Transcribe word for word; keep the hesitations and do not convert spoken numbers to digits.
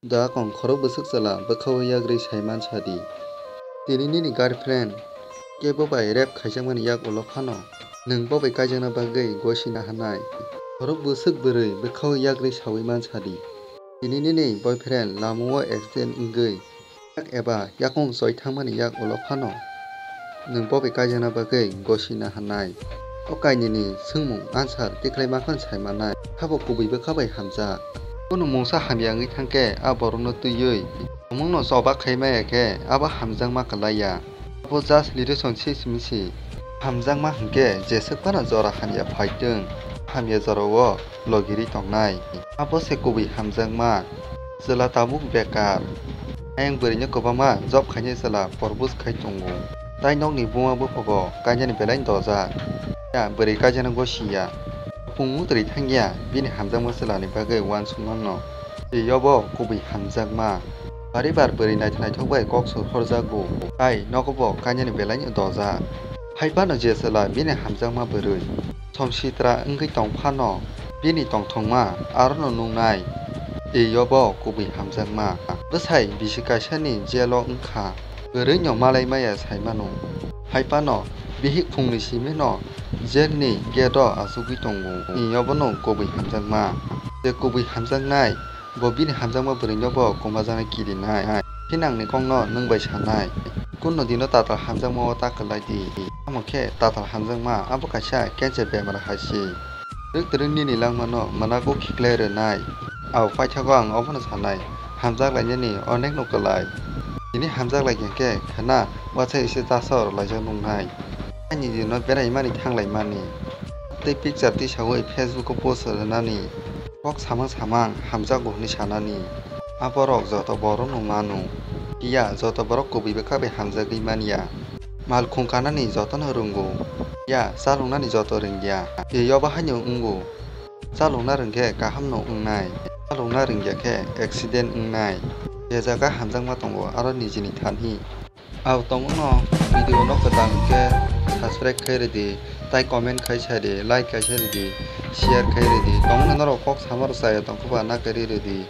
Doakong khorok bwswk chwla bwkhao yakrwi saiman sadi. Tini nini girlfriend kebo bai rape khaijakmani yak ulo phano nwng bo bai kaijakna bagwi gosina hanai. Khorok bwswk bwrwi bwkhao yakrwi sawi man sadi. Tini nini boyfriend lamao accident wngwi yak eba yakung choi thangmani yak ulo phano nwng bo bai kaijakna bagwi gosina hanai. O kainwini swngmung answer tikhlai maphano sai mannai. Habo kubui bwkha bai hamjak. Kunu mungsa hamya wngwi thangkhe a borokno twiwi tongmungno choba khai maya khe abo hamjakma kwlaiya. Abo just relationship simi si. Hamjakma hwnkhe jeswk phano jora hamya phaitwng, hamya jorao logirwi tongnai. Abo se kubui hamjakma. Chwla tabuk bekar. Ayang bwrwino kwbangma job khainai chwla propose khai tongo. Tai nokni buma buphago kainani belai dojak. Ya, bwrwi kaijaknai gosiya. Pungmung twrwi thangya, bini hamjakma chwlani bagwi uansukmano. Tei yobo kubui hamjakma. Bari bar bwrwi naithok naithok bai kok sur horjago. Tai nogo bo kainani belai dojak. Hai phano je chwla bini hamjakma bwrwi. Som sitra wngwi tong phano bini tongthokma arono nungnai. Tei yobo kubui hamjakma. Bwsai bisi kaisani jail-o wngkha. Kwrwino malai maya sai mano. Hai phano bihik phungni simino jail-ni gate-o achugwi tongo. Tei yobono kubui hamjakma. Je kubui hamjaknai, bo bini hamjakma bwrwinobo kumajaknai kirinai. Thinangni kokno nwng bai sanai. Kunno dino tatal hamjakmao ta kwlai di. Tamo khe tatal hamjakma abo kaisa cancer bemar hai se. Twrwk twrwk nini langmano mwnago khiklai rwnai. Abo paithago ang obono sanai, hamjak lainani onekno kwlai. Tini hamjak lai khe khena uansai se tasor laijak nungnai. Ani dino beraimani thanglaimani. Tei picture tisawi Facebook-o post rwnani. Kok samang samang hamjakgo hwnwi sanani. Aborok joto borokno mano. Phiya joto borok kubui bwkha bai hamjagwi manya. Malkhung kanani jotono rwngo. Phiya chaloknani joto rwngya. Tei yobo haino wngo. Chalokna rwngkhe kahamno wngnai. Chalokna rwngya khe accident wngnai. Je jaga hamjakma tongo aro nijini thani. Abo tongmano video no kwtal hwnkhe subscribe khai rwdi, tai comment khai sa di, like kaisa rwdi, share khai rwdi. Tongmano norok kok sama rw chaya tongkhe ba na kari rwdi.